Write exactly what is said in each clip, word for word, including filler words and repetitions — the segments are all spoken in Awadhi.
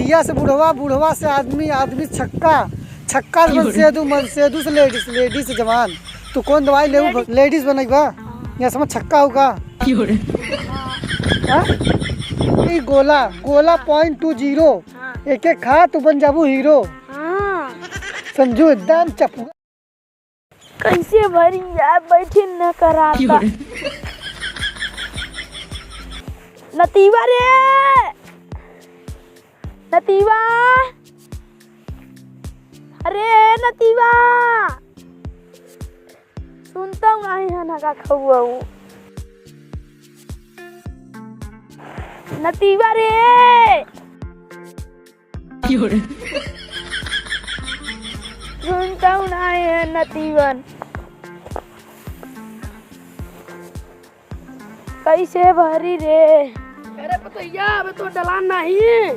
या से बुढ़वा, बुढ़वा से आदमी, आदमी छक्का, छक्का से मनसेदू, मनसेदू से लेडीज, लेडीज से जवान। तू कौन दवाई लेबू? लेडीज बनइबा? या समझ छक्का होगा? हाँ? ई गोला, गोला पॉइंट टू जीरो। हाँ। एक एक खा, तू बन जाबू हीरो। हाँ। समझू एकदम चपुआ। कैसे भरी यार, बैठे न कराता। नतीबा रे, नतीबा, अरे नतीबा, सुनता हूँ नहीं है ना का खौआ। नतीबा रे। सुनता हूँ ना है नतीवन। कैसे भरी रे? अरे पतैया, अबे तो डलान नहीं।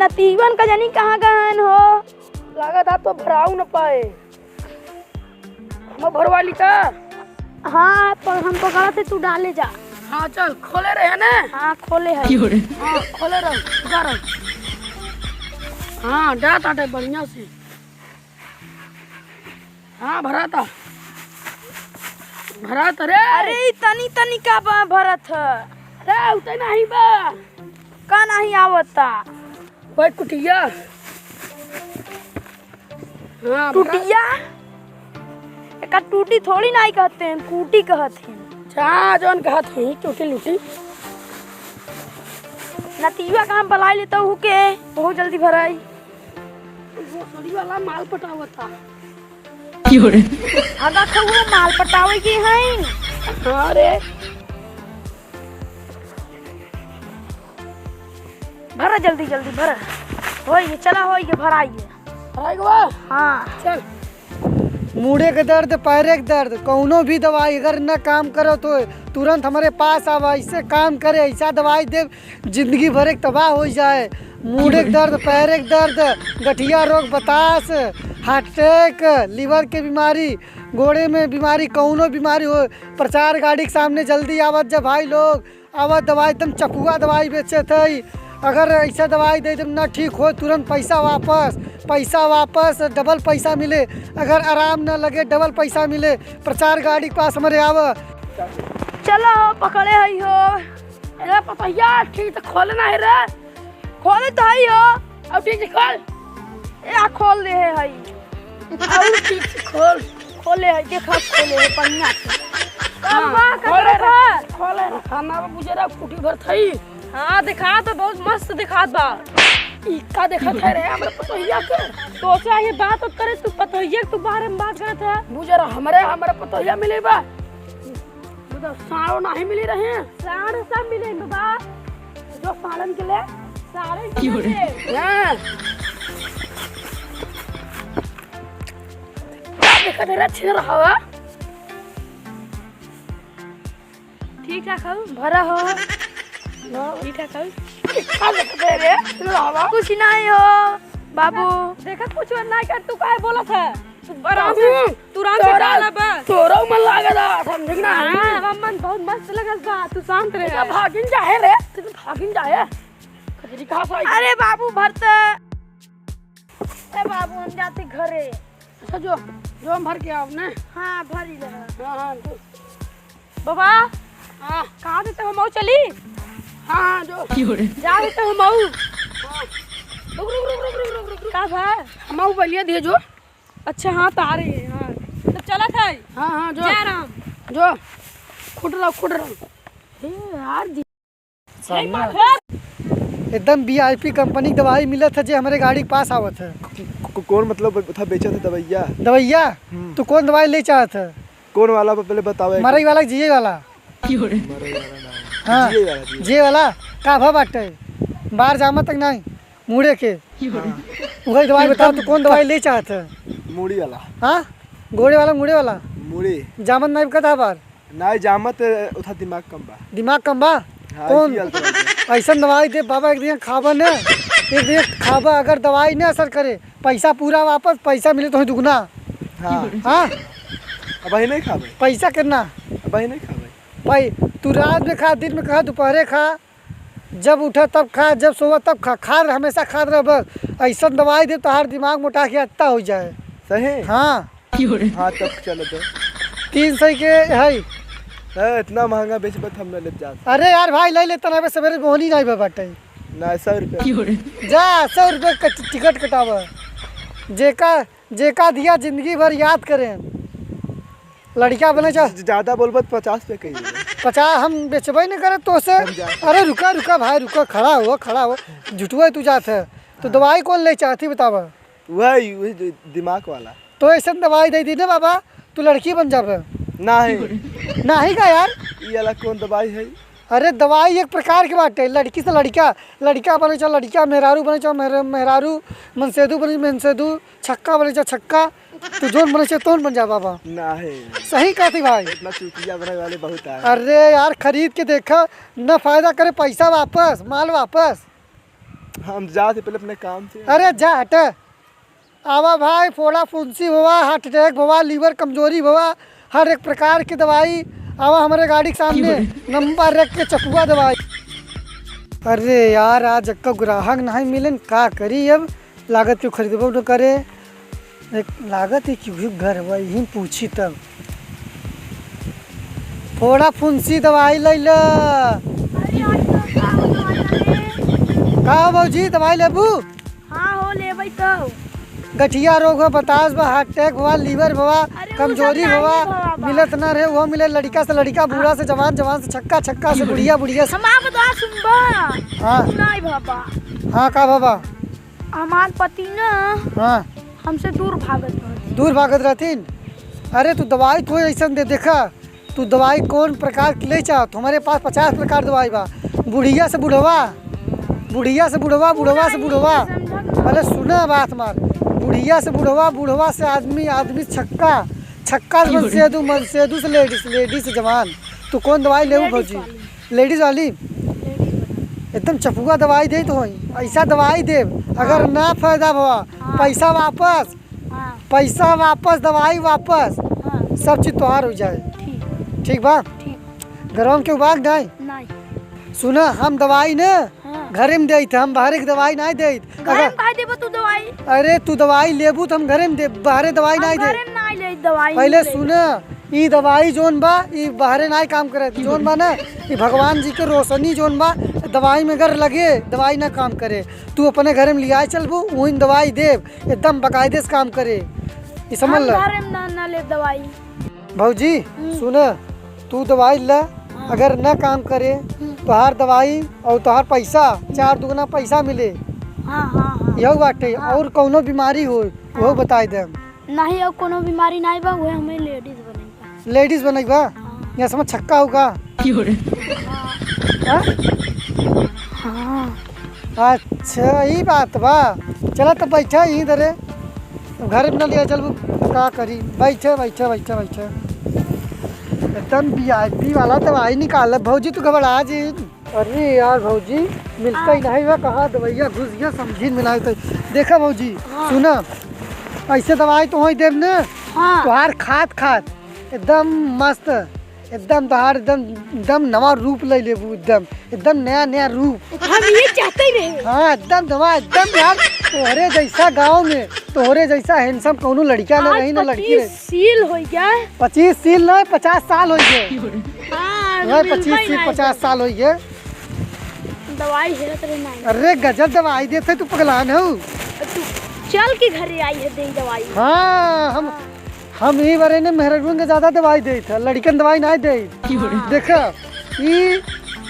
नतीवन का जानी कहाँ गहन हो? लागत आ तो भराऊ न पाए। हम भरवा ली का? हाँ, पर हम पकड़ा थे, तू डाले जा। हाँ, चल, खोले रहे ना? हाँ, खोले है। हाँ, खोले रहो, जा रहो। हाँ, जा ताटे बढ़िया से। हाँ, भराता। भराता रे। अरे, ई तनी तनी का बा भरत है? अरे, उतै नहीं बा। का नहीं आवता? भाई कुटिया। हाँ, टूटिया? एका टूटी थोड़ी नाई कहते हैं, कूटी कहत हैं। अच्छा, जौन कहत हैं, टूटी लूटी। नतीवा का हम बलाई लेता हूँ के, बहुत जल्दी भराई। भोसड़ी वाला माल पटावता। क्यों रे? आगा खउआ माल पटावे की हैं। हाँ रे। भरा जल्दी, जल्दी भरा। होइए, चला होइए, भराइए। भराई गवा? हाँ। चल। मूड़े के दर्द, पैरे के दर्द, कौनो भी दवाई अगर न काम करो तो तुरंत हमरे पास आवा, ऐसे काम करे, ऐसा दवाई दे, जिंदगी भर एक तबाह हो जाए। मूड़े के दर्द, पैरे के दर्द, गठिया रोग, बतास, हार्ट अटैक, लिवर के बीमारी, गोड़े में बीमारी, कौनो बीमारी हो, प्रचार गाड़ी के सामने जल्दी आवत जा भाई लोग। आवा दवाई एकदम चपुआ दवाई बेचत है। अगर ऐसा दवाई दे देम ना ठीक हो, तुरंत पैसा वापस, पैसा वापस, डबल पैसा मिले। अगर आराम ना लगे, डबल पैसा मिले। प्रचार गाड़ी के पास हमरे आवा। चलो, पकड़े हई हो। अरे पतैया, ठीक से खोले ना है रे। खोले तो हई हो। अब ठीक से खोल। ए, आ खोल दे है हई। और ठीक से खोल। खोले है, देखा खोले है, बढ़िया से। हाँ, वाह, खोले रे, खोले रे। खाना में बुझे रहा, कुटी भर थई। हाँ, दिखा तो बहुत मस्त दिखात बा। ई का देखत है रे, हमरे पतोहिया के? तो से आइए बात उत करे, तू पतोहिया के तू बारे में बात करत है। बुझे रहा, हमरे, हमरे पतोहिया मिले बा। मतलब, साड़ो नाही मिली रहे। साड़ सब मिले बा। जो साड़न के ले। साड़न के ले। हाँ। का देखत है रे, छिन रहा बा? ठीक ठाक हो? भरा हो? ठीक ठाक हो? का देखत है रे, छिन रहा बा? कुछ नहीं हो, बाबू। देखा, कुछ नहीं कर, तू काहे बोलत है? तू आराम से, बाबू, तू आराम से तोरा, डाला बस। तोरो मन लागत बा, समझ ना? हाँ, अब मन बहुत मस्त लगत बा, तू शांत रहे। भागिन जाए रे, तू भागिन जाए। खजरी कहाँ से आई? अरे बाबू, भरते। ए बाबू, हम जाते घरे। अच्छा, जो, जो हम भर के आओ ने। हाँ, भर ही ले। हाँ, हाँ, जो। बाबा, हाँ। कहाँ से तो हम आऊ चली? हाँ, हाँ, जो। जा रहे तो हम आऊ। हाँ। रुक, रुक, रुक। का भा? हम आऊ बलिया दिए जो। अच्छा, हाँ, तो आ रही है, हाँ। तो चलत है। हाँ, हाँ, जो। जय राम। जो। खुट रहो, खुट रहो। हे यार, दी- सामने एकदम वी आई पी कंपनी के दवाई मिलत है, जे हमरे गाड़ी के पास आवत है। को-, कौन मतलब उठा बेचत है दवाइया? दवाइया? हम्म। तू कौन दवाई ले चाहत है? कौन वाला, पहले बतावे। मरई वाला, जिए वाला? मरई वाला ना। हाँ। जिए वाला, जिए। जिए वाला? का भाव बाटे? बाहर जामा तक नहीं, मुड़े के। हाँ। वही दवाई बताओ, तू कौन दवाई ले चाहत है? मूड़ी वाला। हाँ? गोड़े वाला, मुड़े वाला? मूड़ी। जामत नहीं कदा बार? नहीं, जामत उठा दिमाग कम बा। दिमाग कम बा? हाँ, कौन? इसी हालत में। ऐसन दवाई दे बाबा, एक दिन खाबा न, एक दिन खाबा, अगर दवाई न असर करे, पैसा पूरा वापस, पैसा मिले तो दुगना। हाँ। हाँ? अब ही नहीं खाबे। पैसा कितना? अब ही नहीं खाबे। भाई, तू रात में खा, दिन में खा, दोपहरे खा, जब उठा तब खा, जब सोवा तब खा, खा रह-, हमेशा खात रह बस। अइसन दवाई दे तोहार दिमाग मोटा के अत्ता होइ जाए। सही? हाँ। हाँ, तब चलो तो। तीन सौ के है। है, इतना महंगा बेचबे तो हम ना लेब जात। अरे यार भाई, ले लेता ना, सबेरे मोहनी नहीं बा बाटे। ना, सौ रुपया। जा, सौ रुपया का टि-, टिकट कटावा। जेका जेका दिया जिंदगी भर याद करें। लड़िका बने चा- ज-, ज्यादा बोलबत पचास पे कही। पचास हम बेचबे न करे तो से। हम जा- अरे रुका, रुका भाई, रुका, खड़ा हो, खड़ा हो। झुटुआ तू जात है। तो हाँ। दवाई कौन ले चाहती बतावा? वही, वही दि-, दिमाग वाला। तो ऐसन दवाई दे दी ना बाबा, तू लड़की बन जाबे। नाही। नाही का यार? ये वाला कौन दवाई है? अरे दवाई एक प्रकार के बाटे, लड़की से लड़िका, लड़िका बने चाहे लड़िका, मेहरारू बने चाहे मेहर-, मेहरारू, मनसेदू बने मनसेदू, छक्का बने चाहे छक्का, तू जोन बने चाहे तोन बन जा बाबा। नाही। सही कहती भाई। इतना चूतिया बने वाले बहुत आए। अरे यार खरीद के देखा, न फायदा करे पैसा वापस, माल वापस। हम जाते पहले अपने काम से। अरे जा हटे। आवा भाई, फोड़ा फुंसी भवा, हार्ट अटैक भवा, लीवर कमजोरी भवा, हर एक प्रकार के दवाई। आवा हमरे गाड़ी के सामने, नंबर एक के चपुआ दवाई। अरे यार, आज एक्का ग्राहक नहीं मिलन, का करी अब? लागत के खरीदबो न करे। एक लागत है कि घर हुआ, यहीं पूछी तब। फोड़ा फुंसी दवाई लैला। अरे, आज तो का हो दवाई लैले? का हो भौजी, दवाई लेबू? हाँ हो, लेबै तो। गठिया रोग हो, बतास बा, हार्ट अटैक बा, लीवर बा, अरे, उ सब कमजोरी नहीं बा, बा, बा। मिलत ना रहे, वो मिले, लड़िका से लड़िका, बूढ़ा से जवान, जवान से छक्का, छक्का से बुढ़िया, बुढ़िया से। हम आप बता सुनबा। हाँ। नहीं बाबा। हाँ, का बाबा? हमार पति ना हाँ। हमसे दूर भागत रहत। दूर भागत रहतीन? अरे, तू दवाई तो ऐसन दे, देखा, तू दवाई कौन प्रकार की ले चाहत? हमारे पास पचास प्रकार दवाई बा। बुढ़िया से बुढ़वा, बुढ़िया से बुढ़वा, बुढ़वा से बुढ़वा। अरे सुना बात हमार, बुढ़िया से बुढ़वा, बुढ़वा से आदमी, आदमी छक्का, छक्का से मनसेदू, मनसेदू से लेडीज, लेडीज से जवान। तू कौन दवाई लेबू भौजी? लेडीज वाली। एकदम चपुआ दवाई देत होई, ऐसा दवाई देब, अगर ना फायदा भवा, हाँ। पैसा वापस, हाँ। पैसा वापस, दवाई वापस, हाँ। सब चीज तोहार हो जाए। ठीक। ठीक बा? ठीक। घरवा में केहू बा कि नाहीं? नाहीं। सुना, हम दवाई न हाँ। घरे में देइत, हम बाहरे के दवाई नाहीं देइत। घरे में काहे देबो तू दवाई? अरे, तू दवाई लेबू तो हम घरे में देब, बाहरे दवाई हम नाहीं देब। घरे में नाहीं लेइत दवाई, पहले नाहीं लेइत। सुना, ई दवाई जोन बा, ई बाहरे नाहीं काम करत। जोन बा ना, ई भगवान जी के रोशनी जोन बा, दवाई में अगर लगे, दवाई ना काम करे। तू अपने घरे में लियाए चलबू, वहीं दवाई देब, एकदम बाकायदे से काम करे। ई समझ हम ल। घरे में ना, ना लेब दवाई। भौजी, हम्म। सुन, तू दवाई ल, हाँ। अगर ना काम करे, हम्म। तोहार दवाई और तोहार पैसा, चार दुगना पैसा मिले। हाँ, हाँ, हाँ। यहू बाटे, हाँ। और कौनो बीमारी हो, वहू हाँ। बताई दे। नहीं, और कोनो बीमारी नहीं बा, उहे हमें लेडीज बनई बा। लेडीज बनई बा? हाँ। यहाँ समझ छक्का होगा। हाँ। हाँ? हाँ। अच्छा, ई बात बा। चला तो बैठा यहीं धरे। घर में ना लिया चल, का करी? बैठे, बैठे, बैठे, बैठे। एकदम वी आई पी वाला दवाई निकाल। भौजी, तू घबरा जी। अरे यार भौजी, मिलता ही आ। नहीं बा, कहाँ दवाइया घुस गया, समझी में नहीं तो। देखा भौजी, हाँ। सुना, ऐसे दवाई तो वहीं देब न, हाँ। तोहार खात खात एकदम मस्त, एकदम तोहार एकदम, एकदम नवा रूप ले लेबू, एकदम, एकदम नया नया रूप। हम ये चाहते ही रहे। हाँ, एकदम दवा, एकदम यार, तोहरे जैसा गाँव में, तोहरे जैसा handsome कौनो लड़किया न आज रही, न लड़की पच्चीस रही। सील हो गया। पच्चीस सील नहीं, पचास साल हो गए। हाँ, भाई, मिलता पच्चीस ही से नहीं। पचास साल हो गए। दवाई हेरत रहे नहीं। अरे, गजब दवाई देत है, तू पगलान हो। तू चल के घरे आई है, दे दवाई। हाँ, हम, हाँ। हम ई बारे ने मेहररुन के ज्यादा दवाई देत है, लड़कन दवाई नहीं देत। हाँ। देखा, ई,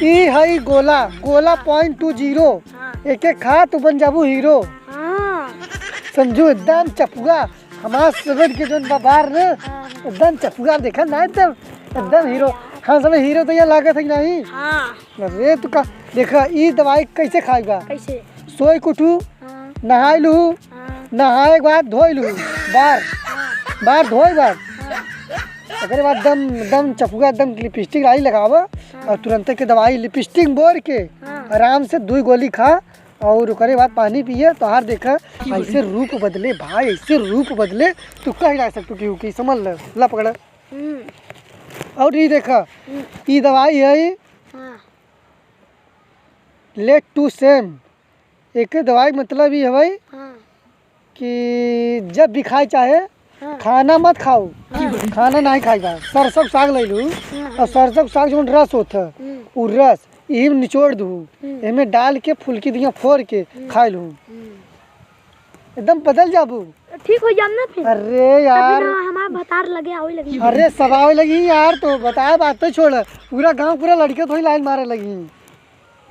ई है गोला, गोला point two zero। हाँ। एक एक खा, तू बन जाबू हीरो। हाँ। समझू, एकदम चपुआ। हमार सेवन के जोन बा बार न, हाँ। एकदम चपुआ देखा ना, एकदम, एकदम हीरो। हाँ, सब हीरो तो ये लागत है कि नहीं? हाँ। अरे तू का, देखा, ई दवाई कैसे खाई बा? कैसे? सोई के उठू, हाँ। नहाई लू, हाँ। नहाए के बाद धोई लू, बार, हाँ। बार धोए बाद। हाँ। ओकरे बाद दम, दम चपुआ, एकदम लिपस्टिक लाई लगावा हाँ। और तुरंते के दवाई लिपस्टिक बोर के हाँ। आराम से दुई गोली खा। और ओकरे बाद पानी पिए, तोहार देखा, ऐसे रूप बदले भाई, ऐसे रूप बदले, तू कह ना सकतू कि, कि समझ ले, ला पकड़ा। हम्म। और ई देखा, हम्म। ई दवाई है, हाँ। Late to same। एके दवाई के मतलब ई हवै हाँ। कि जब भी खाए चाहे, हाँ। खाना मत खाओ। हाँ। खाना नाहीं खाए बा। सरसों के साग लइ लू, हाँ, और हाँ। सरसों के साग जौन रस होत है, हम्म। उ रस इही में निचोड़ दू, हम्म। एमे डाल के फुलकी दिया फोड़ के हम्म। खाए लू। हम्म। एकदम बदल जाबू। ठीक हो जाम ना फिर। अरे तभी यार। ना हमार भतार लगे आवे लगी। अरे सब आवे लगी यार, तो बताए बात तो छोड़, पूरा गांव पूरा लड़के थोड़ी लाइन मारे लगी।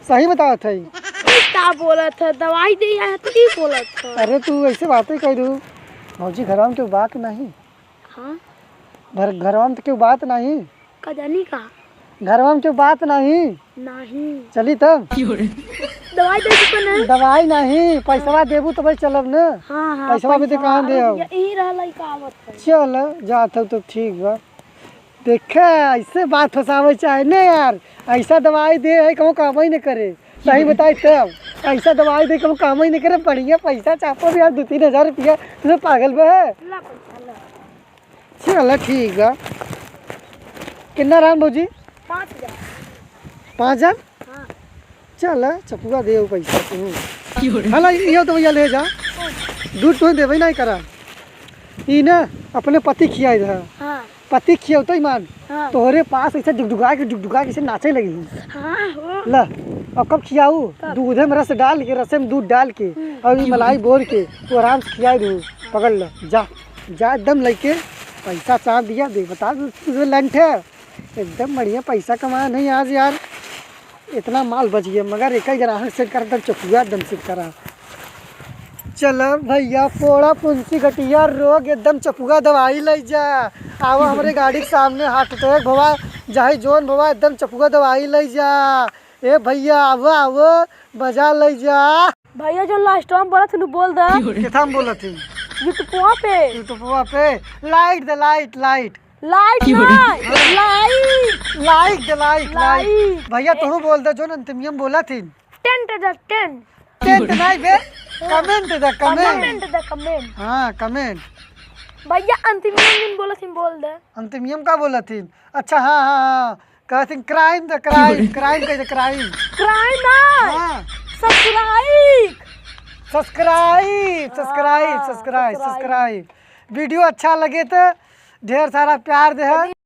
सही बतावत है। ई का बोलत है? दवाई दे आया तो ई बोलत है। अरे तू ऐसे बातें कह दू। भौजी घरवा में केहू बात नहीं। हाँ? घर, घरवा में तो केहू बात नहीं। का जानी का? घरवा में केहू बात नहीं। नहीं। चली तब। दवाई दे दू ना। दवाई नहीं, पैसवा देबू तब चलब न। हाँ, हाँ, पैसवा भी तो पैसवा कहाँ दे अरे आओ? यही रहल है का आवत है। चल, जात हो तो ठीक बा। देखे, ऐसे बात फंसावे चाहे ने यार, ऐसा दवाई दे है कहूँ काम ही न करे। सही बताई तब, ऐसा दवाई दे कहूँ काम ही न करे, बढ़िया पैसा चापो भी यार, दो तीन हजार रुपया, तू तो पागल बा है। ला पैसा, ला। चल ठीक बा, कितना राम भौजी? पाँच हजार। पाँच हजार? हाँ। चल, चपुआ दे उ पैसा तू। हला, इहो तो भैया ले जा। दूध तो देबे नहीं करा। ई ना, अपने पति खियाई दे। हाँ। पति खियाऊ तो ईमान। हाँ। तोहरे पास ऐसे डुगडुगा के, डुगडुगा के ऐसे नाचे लगी। हाँ, हो। ला, अब कब खियाऊ? कब? दूधे में रस डाल के, रसे में दूध डाल के, हम्म। और ई मलाई बोर के, तू आराम से खियाई दू। पकड़ ले, जा, जा एकदम लेके, पैसा चाप दिया दे, बता दू, तू लंठ है। एकदम बढ़िया पैसा कमाए नहीं आज यार, इतना माल बच गया, मगर एक ही ग्राहक set करा, एकदम चपुआ एकदम set करा। चला भैया, फोड़ा फुंसी गठिया रोग एकदम चपुआ दवाई लइ जा। आवा हमरे गाड़ी के सामने, heart attack भवा, चाहे जौन भवा, एकदम चपुआ दवाई लइ जा। ए भैया, आवा, आवा, मजा लइ जा। भैया, जो last time बोलत हनु, बोल द। केथा में बोलत ही? YouTube पे। YouTube पे। Light दे, light, light। Light ना, like। Like दे, like, like। Like। भैया, तोहू बोल दे, जो अंतिमियम बोलत ही। Tent दे, tent। Tent नहीं बे, comment दे, comment। Comment दे, comment। हाँ, comment। भैया, अंतिमियम जिन बोलत ही, बोल दे। अंतिमियम का बोलत ही? अच्छा, हाँ, हाँ, हाँ। कहत ही crime दे, crime, crime कह दे, crime। Crime ना। हाँ। Subscribe। Subscribe, subscribe, हाँ, subscribe, subscribe। Subscribe। Video अच्छा लगे तो ढेर सारा प्यार दे।